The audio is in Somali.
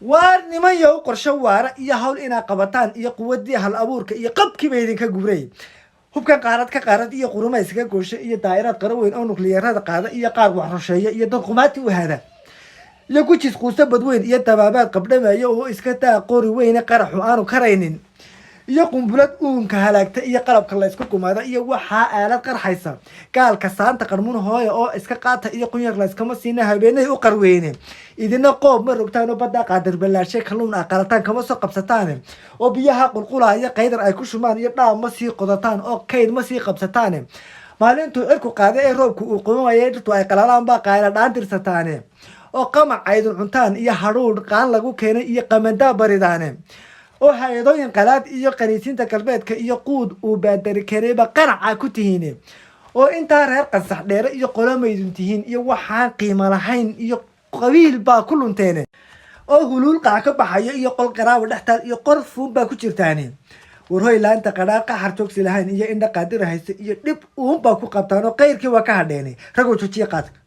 Waar nimanyow, qorsho waara iyo hawl inaa qabataan iyo quwadii hal abuurka iyo qabkiiba idinka guuray. Hubkan qaarad ka qaarad iyo quruma iskaga goosha iyo daa'iraad qara weyn oo nukliyeerada qaada iyo qaar wax rusheeya iyo dad qumaati u hada iyo gujis quuso badweyn iyo dabaabaad qabdhamaya oo iska daa qori weyne qaraxu aanu karaynin iyo qumbulad uunka halaagta iyo qalabka laysku gumaada iyo waxaa aalad qarxaysa. Gaalka saanta qarmun hooya oo iska qaata iyo qunyar layskama siina habeenay u qarweyne. Idina qoob ma rogtaan oo baddaa qaadir ballaashay kalluun aa qalataan kama soo qabsataane, oo biyaha qulqulaya qaydar ay ku shumaan iyo dhaam ma sii qodataan oo kayd ma sii qabsataane. Maalintuu cirku qaaday ee roobku uu qumamaya, dhirtu ay qalalaan baa qayla dhaan tirsataane, oo qamac aydun cuntaan iyo hadhuudh qaan lagu keenay iyo qamandaa baridaane, oo hay-adooyin qalaad iyo qaniisiinta galbeedka iyo quud uu baadari keenayba qanaca ku tihiin, oo intaa reer Qansax Dheere iyo qolomaydun tihiin iyo waxaan qiimo lahayn iyo qabiil baa ku lunteene, oo huluul qaac ka baxayo iyo qol qaraawa dhextaal iyo qor fuun baa ku jirtaane. Warhoy, laanta qadhaar qaxar joogsi lahayn iyo indha qaadira hayse iyo dhib uun baa ku qabtaan oo qayrkii waa ka hadheene. Ragoo, joojiya qaadka.